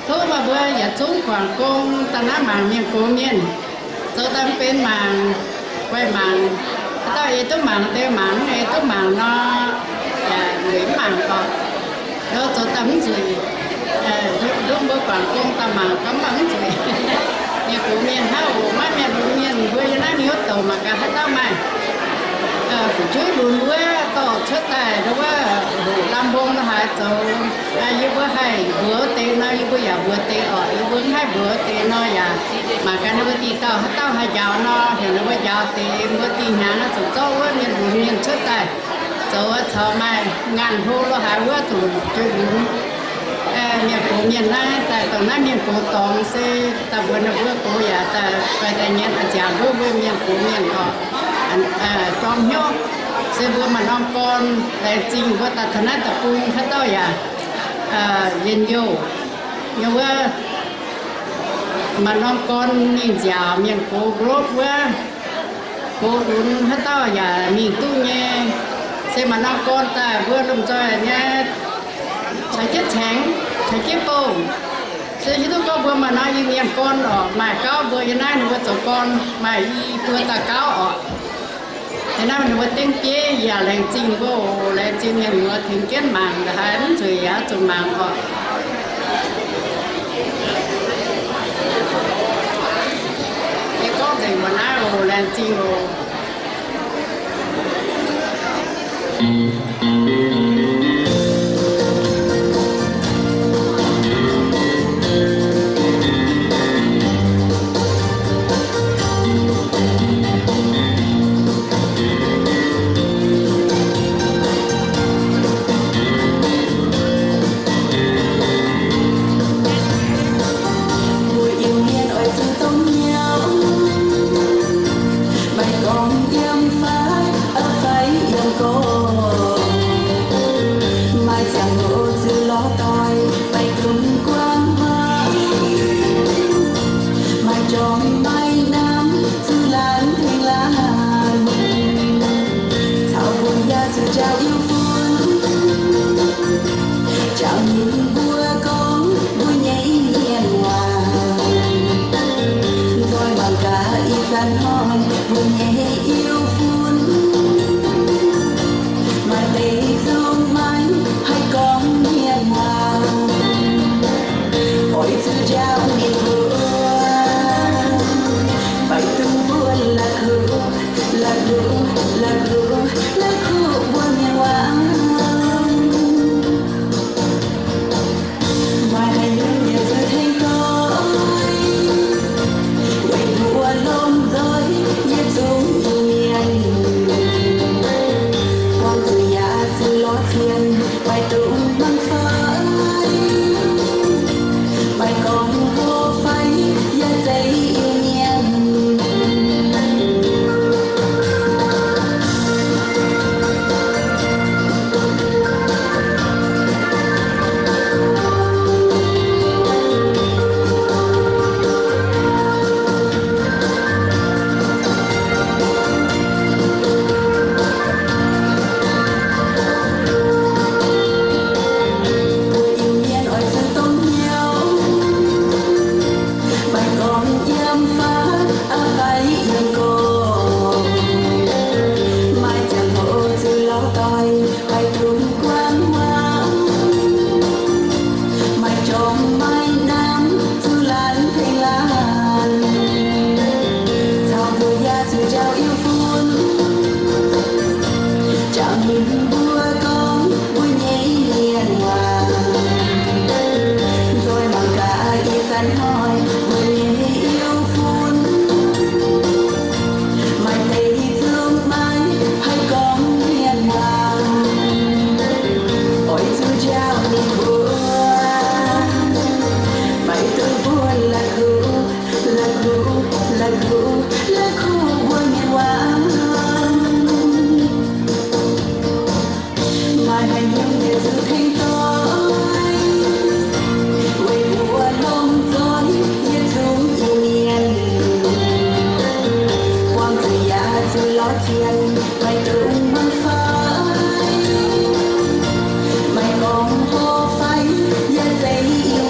Tov meih mbuo yietc zungv guangc gong daaih naaiv mangc mienh gox mienh, zoux daaih mv benx mangc, guaih mangc, haaix dauh ei duqv mangc deix mangc, ei duqv mangc nor, yaac weic mv mangc oc. Zoux daaih mv nzueic. Nduov mbuo guangc gong daaih mangc gaax mv baac mv nzueic. Mienh gox mienh hnangv oc, maiv mienh lunx mienh mbuo yiem naaiv mingh wuov douc mangc gaax haaix dauh maaih fu'jueiv lunx wuov dorh cuotv daaih ndau wuov hoqc lamh mbong lorz haaix zoux. Yie mbuo haih mbuox deix nor yie mbuo yaac mbuox deix oc. Yie mbuo mv haih mbuox deix nor yaac mangc gaax ninh mbuo dinh dauh haaix dauh haih njaaux nor, heuc ninh mbuo njaaux deix mbuo dinh hnyangx nor ziouc zorqv wuov mienh lunx mienh cuotv daaih zoux caux maaih ngaanh hlo lorz haaix wuov zuqc juix lunx. Mienh gox mienh naaiv daaih dongh naaiv mienh gox dorngx se daaih mbuox ninh mbuo gox yaac daaih guaix daaih nyei nziaauc nduov mbuo mienh gox mienh oc. Jorm hnyouv se mbuo maaih norm gorn laengz zingh mbuo daaih taux naaiv deic-bung haaix dauh yaac njien-youh nyei wuov. Maaih norm gorn mingh nziaauc mienh gox lopv wuov, gox lunx haaix dauh yaac mingh duqv nyei. Se maaih norm gorn daaih mbuo lomh nzoih nyei caux jienv caengx, caux jienv bouh. Se hiuv duqv gorngv mbuo maaih norm Iu-Mienh gorn oc, maaih gauv mbuo yiem naaiv ninh mbuo zoux gorn maaih i buo dauh gauv oc. Yiem naaiv ninh mbuo dengv bieiv yaac laengz zingh mbuo oc, laengz zingh mienh muoz tengx jienv mangc, haaix mv nzueic yaac zuqc mangc oc. Yie gorngv nzengc mbuo naaiv oc, laengz zingh oc. Mbuo Iu-Mienh oix zuqc dongh hnyouv, maiv gorngv yiem faix fai yiem gorx, maaih ziangh hoc zuqc lorz doic, maiv dungx guangc hmuangx, maaih jorm maaih namx zuqc laanh tengx laanh, caux mbuo yaac zuqc njaaux Iu-Fun, njaaux ninh mbuo gorngv mbuo nyei mienh waac. Nzoih mangc gaax ih zanc hnoi mbuo nyei Iu-Fun, maaih deix zungv maiv haih gorngv mienh waac. Oix zuqc njaaux ninh mbuo, maiv dungx buonv la'kuqv, la'kuqv, la'kuqv, la'kuqv mbuo mienh waac. Maaih haaix nyungc yaac zuqc tengx doic, weic mbuo lomh nzoih yietc zungv Iu-Mienh. Buangh zuqc yaac zuqc lorz cien, maiv dungx mangc fai, maiv gorngv hlo fai, yaac zeiz Iu-Mienh. Mbuo Iu-Mienh oix zuqc dongh hnyouv, maiv gorngv yiem faix fai yiem gorx, maaih ziangh hoc zuqc lorz doic, maiv dungx guangc hmuangx, maaih jorm maaih namx zuqc laanh tengx laanh, caux mbuo yaac zuqc njaaux Iu-Fun, njaaux ninh mbuo gorngv mbuo nyei mienh waac. Nzoih mangc gaax ih zanc hnoi mbuo nyei Iu-Fun, maaih deix zungv maiv haih gorngv mienh waac. Oix zuqc njaaux ninh mbuo, maiv dungx buonv la'kuqv, la'kuqv, la'kuqv, la'kuqv mbuo mienh waac. Maaih haaix nyungc yaac zuqc tengx doic, weic mbuo lomh nzoih yietc zungv Iu-Mienh. Buangh zuqc yaac zuqc lorz cien, maiv dungx mangc fai, maiv gorngv hlo fai, yaac zeiz Iu-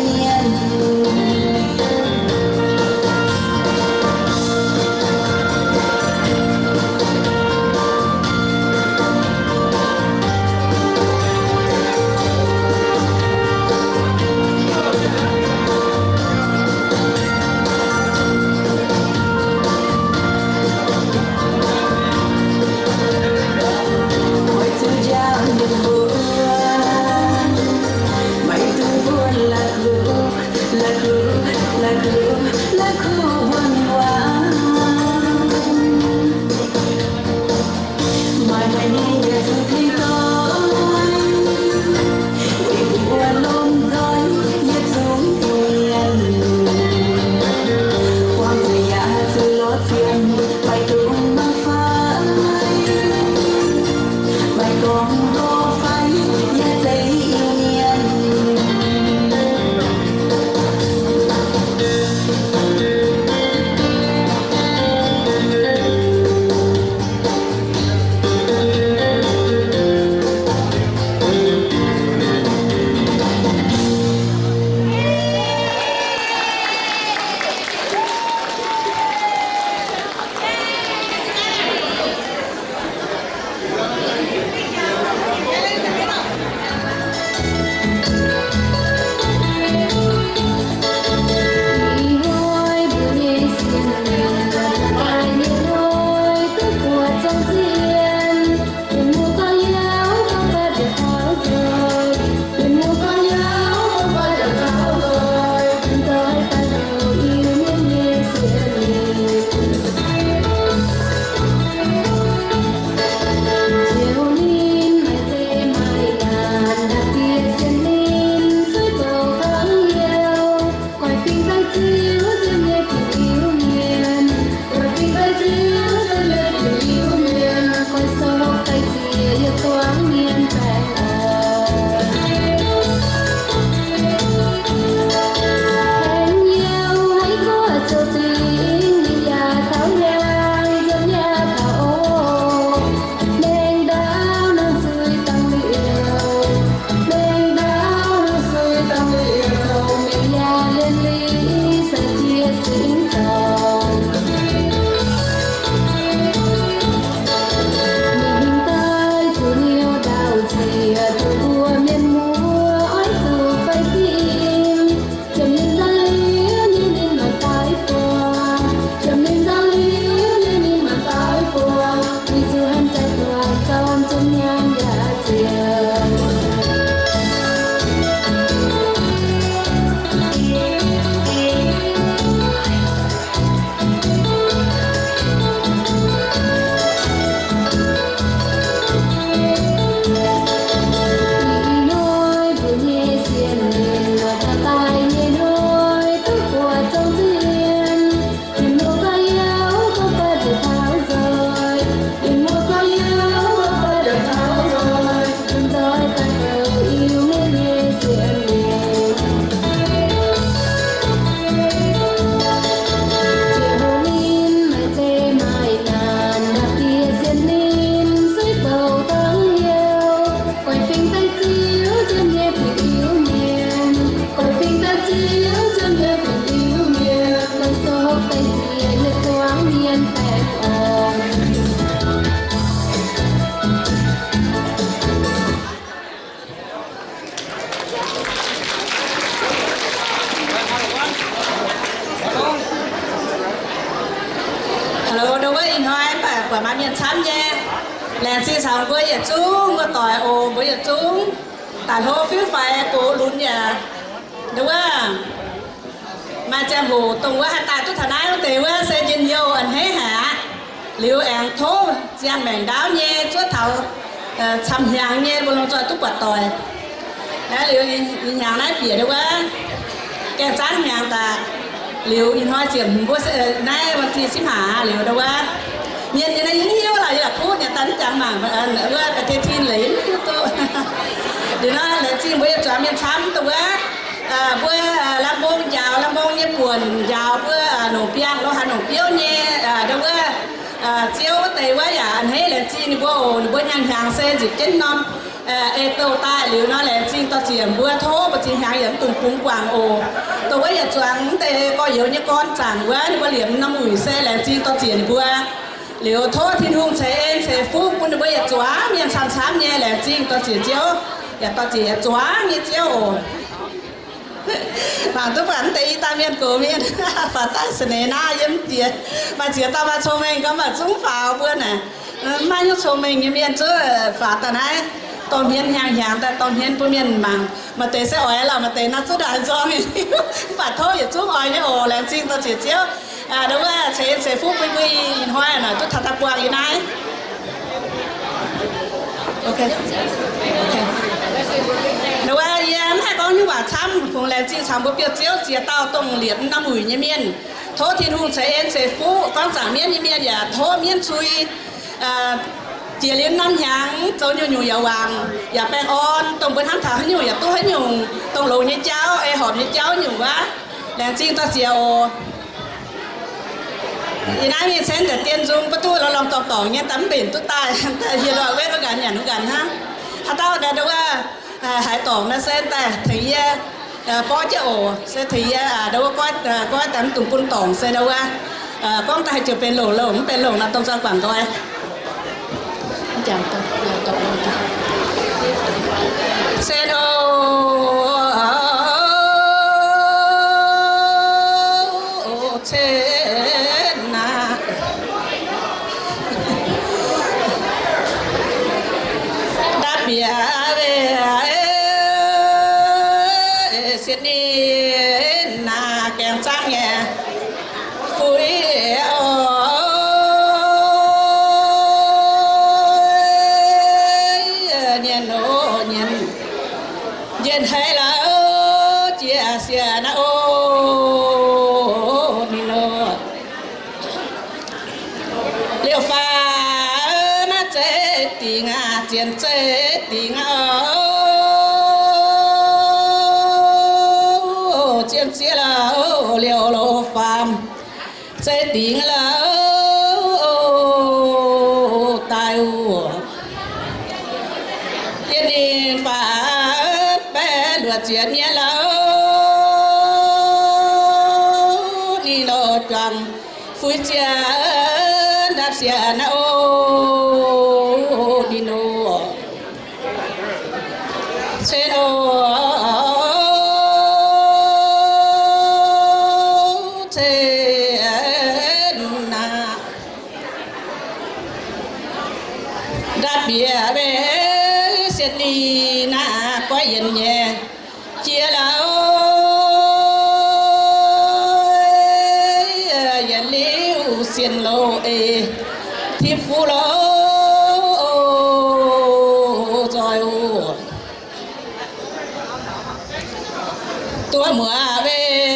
Hello, ndau wuov ih hnoi mv baac buatc maaih mienh camv nyei. Laengz zingh caux mbuo yietc zungv muoz-doic oc, mbuo yietc zungv daaih hlo fiuv faix gox lunx yaac ndau wuov maaih ziangh hoc dongh wuov haih daaih duqv taux naaiv wuov deix wuov se njien-youh a'hneiv haic aqv. Liuz aengx tov ziangh maengc ndaauv nyei zuov taux camv hnyangx nyei mbuo lomh nzoih duqv buatc doic. Naaiv liuz ih hnyangx naaiv bieqc ndau wuov gaengh zaanv hnyangx daaih. Liuz ih hnoi ziepc hmz mbuo naaiv วันที่สิบห้า liuz ndau wuov mienh nyei naaiv yie mv hiuv lorqc, yie la'kuqv nyei daaih mv jangx mangc wuov ปฏิทิน leiz yie mv hiuv duqv. Liuz nor laengz zingh mbuo yietc zuangx mienh camv dongh wuov mbuo lamh mbong njaaux lamh mbong nyei buonc, njaaux mbuo nongc biangh lo haaix nongc biouv nyei ndau wuov ziouv wuov deix wuov yaac a'hneiv laengz zingh ninh mbuo oc. Ninh mbuo hnyangx-hnyangx se nzipc jienv norm ei douh daaih liuz nor laengz zingh dorh ziec mbuo, tov mbu'ziex hnyangx yaac mv dungx bungx guangc oc. Dongh wuov yietc zuangx wuov deix gorx-youz nyei gorn zaangc wuov ninh mbuo liemh norm wuic se laengz zingh dorh ziec ninh mbuo. Liuz tov Tin-Hungh ceix en ceix fuqv bun ninh mbuo yietc zuangx mienh camv-camv nyei. Laengz zingh dorh ziec ziouv, yaac dorh ziec yietc zuangx nyei ziouv oc. Mangc duqv buatc mv deix i dauh mienh gox mienh, faaux daaih sa'neix naaiv yiem jiex, maaih ziex dauh maaih cong-mengh gorngv maaih zungv faaux mbuo naaic. Mv maaih nyungc cong-mengh nyei mienh zuqc faaux daaih naaiv, dorh hmien hnyangx-hnyangx daaih dorh hmien bun mienh mangc. Maaih deix se oix lorqc, maaih deix nor zuqc ndaangc nzorng, mv baac tov yietc zungv oix nyei oc. Laengz zingh dorh ziec ziouv, ndau wuov ceix en ceix fuqv bun mbuo ih hnoi noic duqv taux daaih buangh yie naaiv. Ndau wuov yie mv haih gorngv nyungc waac camv, kungx laengz zingh caux mbuo biouv-ziouv ziex dauh dongh liepc norm wuic nyei mienh. Tov Tin-Hungh ceix en ceix fuqv, gorngv zaangc mienv nyei mienh yaac tov mienv cui jiex liuz norm hnyangx zoux nyungc-nyungc yaac wangc yaac baengh orn, dongh mbuo hnamv taux haaix nyungc yaac duqv haaix nyungc, dongh longx nyei jauv, ei horpc nyei jauv nyungc wuov. Laengz zingh dorh ziec oc. Ih naaiv mingh cen daaih dien nzung ba'duqv lorz lorngh dorngc dorngc nyei, daaih mv mbenc duqv daaih, hieh ndoih wetv wuov nqanx nyanc wuov nqanx hnangv. Haaix dauh ndau wuov haiz dorngc nor se daaih tengx yie borqv jienv oc. Se tengx yie ndau wuov goiv, goiv daaih mv dungx bun dorngc se ndau wuov gorngv daaih haih ziouc benx longc, longc mv benx longc nor dongh nzoih guangc nqoi. Sen o, cen aqv. Ndapv bieqc weih sienx ninh naaic gaengh zaangv nyei fuix oc. Nyienz oc nyienz, njien haiz lauh jiex sienx aqv oc. Ninh oc. Liouh faam maiv zeiz dingc aqv, zienx zeiz dingc aqv oc. Zien ziex lauh liouh faam zeiz dingc lauh daaih oc. Yie ninh faam baeqv luoqc zienx mienh lauh, ninh oc juangc fuix zienx ndapv sienx aqv oc. Ninh oc. Cen oc, cen aqv. Ndapv bieqc weih sienx ninh naaic goiv yienx nyei jiex lauh, yienx liuz sienx loz eix tipv fuqv loz nzoih oc. Duqv muoz weih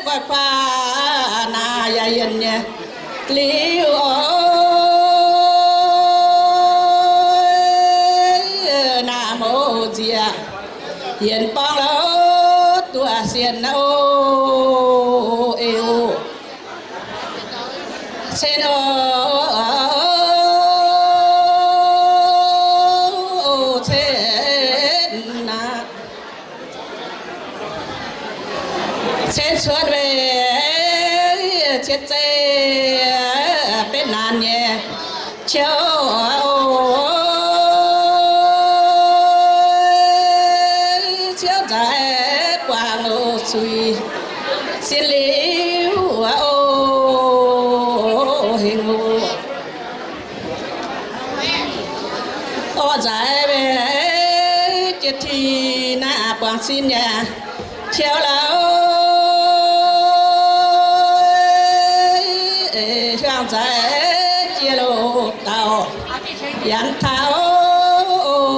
nqoi kuaah naaic yaac yienx nyei liuz oc. Naaic mouz nziex yienx borngv lauh duqv sienx oc. Eix oc. Cen oc, cen aqv. Cen cuotv weih cietv zeiv Hengx oc. Orv nzaaix mbe jiex tin naaiv buangh sin nyei qiex lauh, hiuang nzaaix jiex loz-dauh yanc taux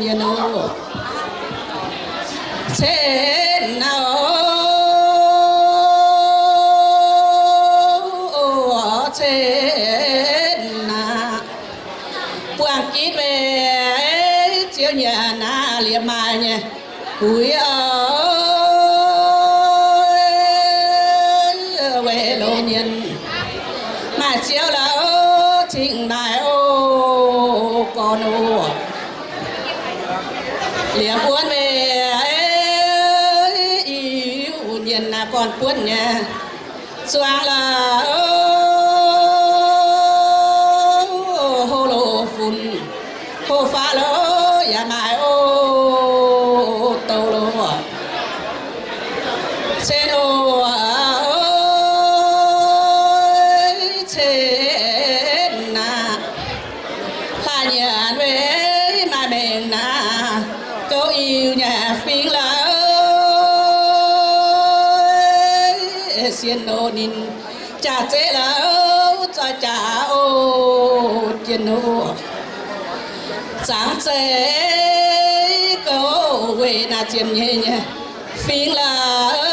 nyienh oc. Cen naaiv, cen naaiv, buangh ginv mbe ziouv nyanc naaiv liepc maaih nyei guix oc. Weic loz-mienh maaih ziouv lauh cingx maaih oc gorn oc. Liepc wuonv mbe, iu-mienh naaiv gorn buonv nyei zuangx lauh, hlo loz-funx, hlo faqv loz yaac maaih oc douh loz. Cen oc, cen naaiv, hlaax nyanc mbe maaih mengh naaiv gouv iu nyei fingx lauh, sienx oc ninh jaax zeqv lauh, zoih jaax oc jiex oc. Zaangc zeiv gouv weic naaiv ziepc nyeic nyei fingx lauh,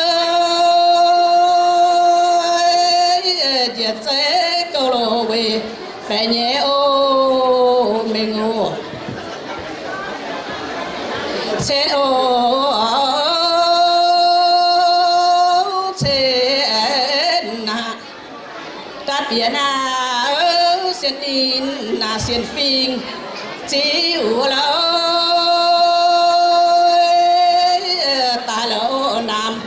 njiec zeiv gouv loz weic baeqc nyeic oc mengh oc. Cen oc, cen naaiv, daaih bieqc naaiv sienx ninh naaiv sienx fingx ziouv lauh, daaih lauh namx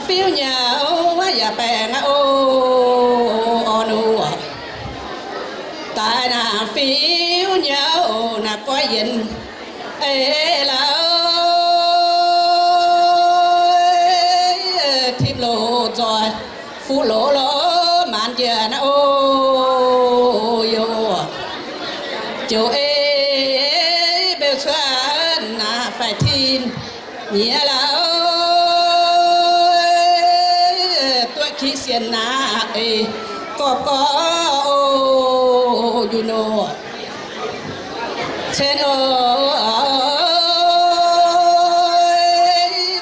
fiuv nyei yaac baengh oc orn oc. Daaih naaiv fiuv nyei naaiv goiv yienx eix lauh, tim loz nzoih fuqv loz lorz maanz njiec naaiv oc. Youz, joux ei beu cuotv naaiv faix tin nyiex lauh, duqv kiv sienx naaiv eix gorx gorx oc yunh oc. Cen oc,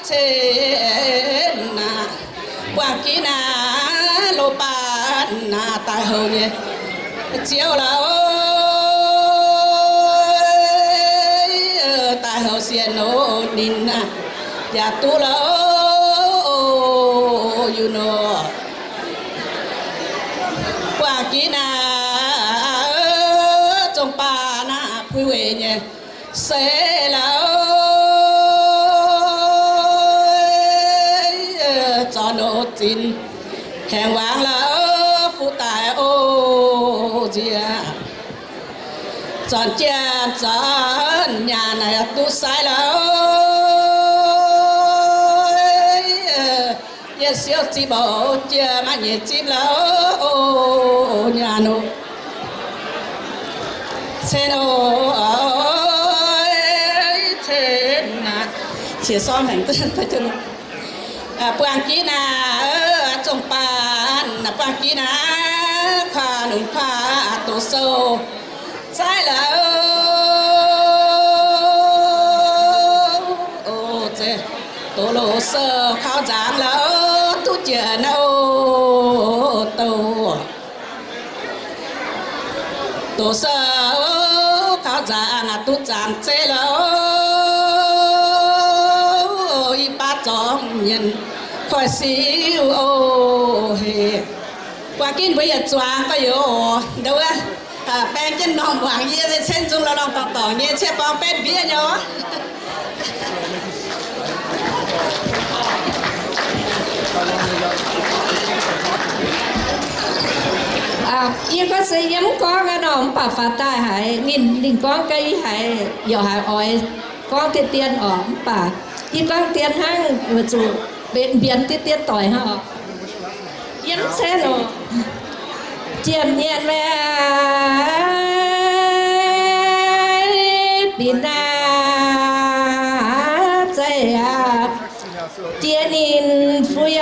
cen naaiv, buangh ginv naaiv loz-baan naaiv daaih houc nyei ziouv lauh, daaih houc sienx oc ninh naaiv yaac duqv lauh oc yunh oc. Buangh ginv naaiv zong baan naaiv puix weic nyei se lauh, zornc oc zinx haengx wangc lauh, fuqv daaih oc nziex. Zornc jiex zornc nyaanh naaiv duqv sai lauh, yietc siouv zipv oc jiex maaih nyeic zipv lauh oc nyaanh oc. Cen oc, cen naaiv, qiex sorng haic. Buangh ginv naaiv zong baan, buangh ginv naaiv kuaah lunx kuaah doz sou zaiv lauh, doz loz sou kaux nzaangc lauh duqv jiex naaiv oc douh. Doz sou kaux nzaangc duqv zaangc zeiv lauh, i baav zorngx mienh koiv siuv oc heh. Buangh ginv mbuo yietc zuangx gorx-youz oc, ndau wuov baeng jienv norm muangx yie se cen nzung lorngx dorngc dorngc nyei, cien borngz baeqv mbieqv nyei oc. Yie gorngv se yie mv gorngv aqv nor, mv baac faaux daaih haiz ninh, ninh gorngv gaax yie haiz yaac haiz oix gorngv deix dien oc, mv baac yie gorngv dien hnangv weic zuqc mbienx deix dien doic hnangv oc. Yie mv cen oc. Ziepc nyeic meih binc naaiv zeiz aqv, jiex ninh fu'jueiv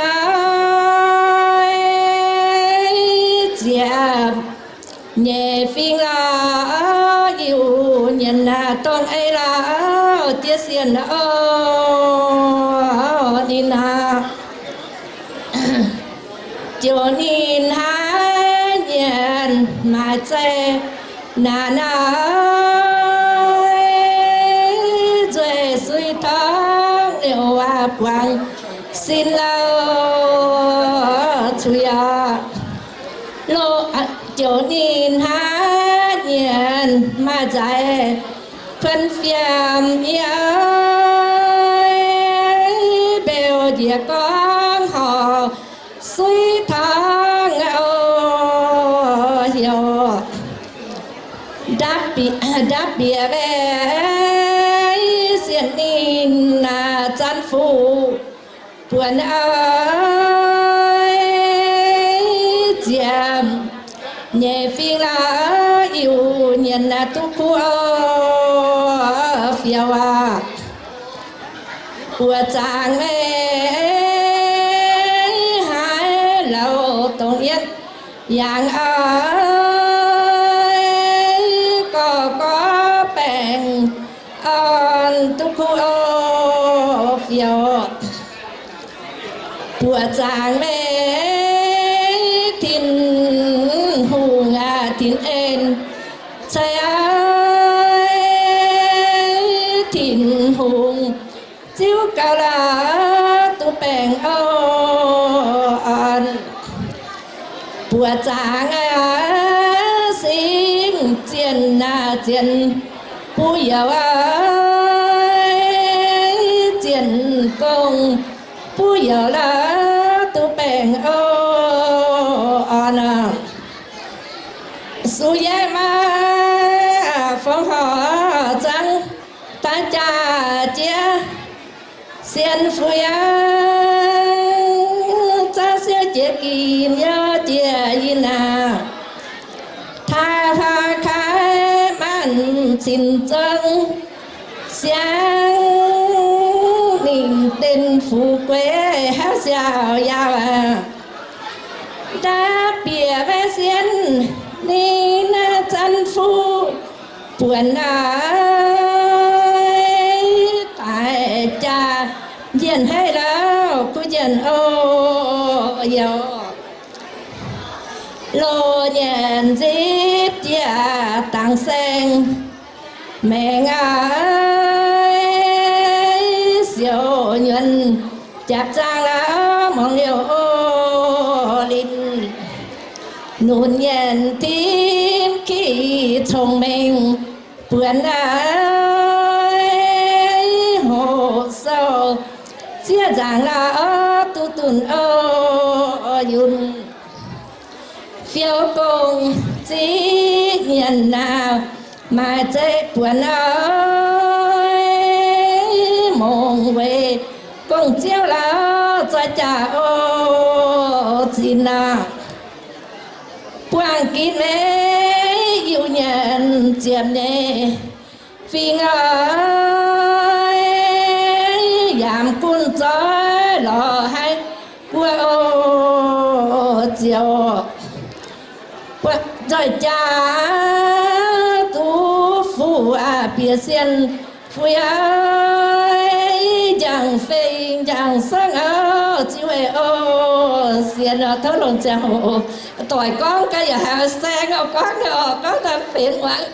ziepc nyeic fingx lorz Iu-Mienh dongh ei lorz jiex sienx oc. Ninh aqv, ziouc ninh hnangv nyienz maaih zeqc naanc naaiv nzueic sui torngv liouh waac buangh sin lauh cuix oc. Ziouc ninh hnangv nyienz maaih zaaix kuonx fiem yie mbeu njiec gorngv horc sui torngv oc. Heuc ndapv bieqc, ndapv bieqc maiv sienx ninh naaiv zanc fuqv buonc oix ziepc nyeic fingx lorz Iu-Mienh naaiv duqv kuv oc. Fiou aac, buoqc zaangc maiv haih lauh dongh yietv yangh oix gorx gorx baengh orn duqv kuv oc. Fiou, buoqc zaangc maiv Tin-Hungh aac, Tin-En cai oix Tin-Hungh ziouv gauh la'duqv baengh orn. Buoqc zaangc aac, singx zienh naaiv zienh buo youz aac, zienh gong buo youz la'duqv baengh orn. Suv yaac maaih fongc horc zangv daaih jaax jiex sienx fu'jueiv, zangv siouv jiex ginx yaac jiex yinh aac. Taaih hlaax kaaiv maanc cin zong siangv ninh den fu'jueiv gueix haav siaauc yaauc aac. Ndapv bieqc maiv sienx ninh naaiv zanc fuqv buonc naaiv daaih jaax njien-haiv lauh kuv njien oc. Youz loz nyanc nzipc jiex dangc saeng maengx aac, siouc nyuonh jaax zaangc la'muangx liouh oc. Linh nunc nyanc dimv kih cong-mengh buonc naaiv hoqc sou zieqv nzaangc la'orv duqv dunh oc. Yunh fiou gong ziqv nyanc naaiv maaih zeiv buonc naaiv mongc weic gong-ziouv la'orv zoih jaax oc. Zinh naaiv buangh ginv maiv Iu-Mienh ziepc nyeic fingx oc, yaac mv gunv zoih lorz haaix guoqv oc. Ziouc zoih jaax duqv fuqv aac, bieqc sienh fu'jueiv njang-fei njang-sangv oc. Ziouv aac, oc, sienx oc, tov longc ziangh hoc doic gorngv gaax yaac haih saeng oc, gorngv oc, gorngv daaih benx muangx.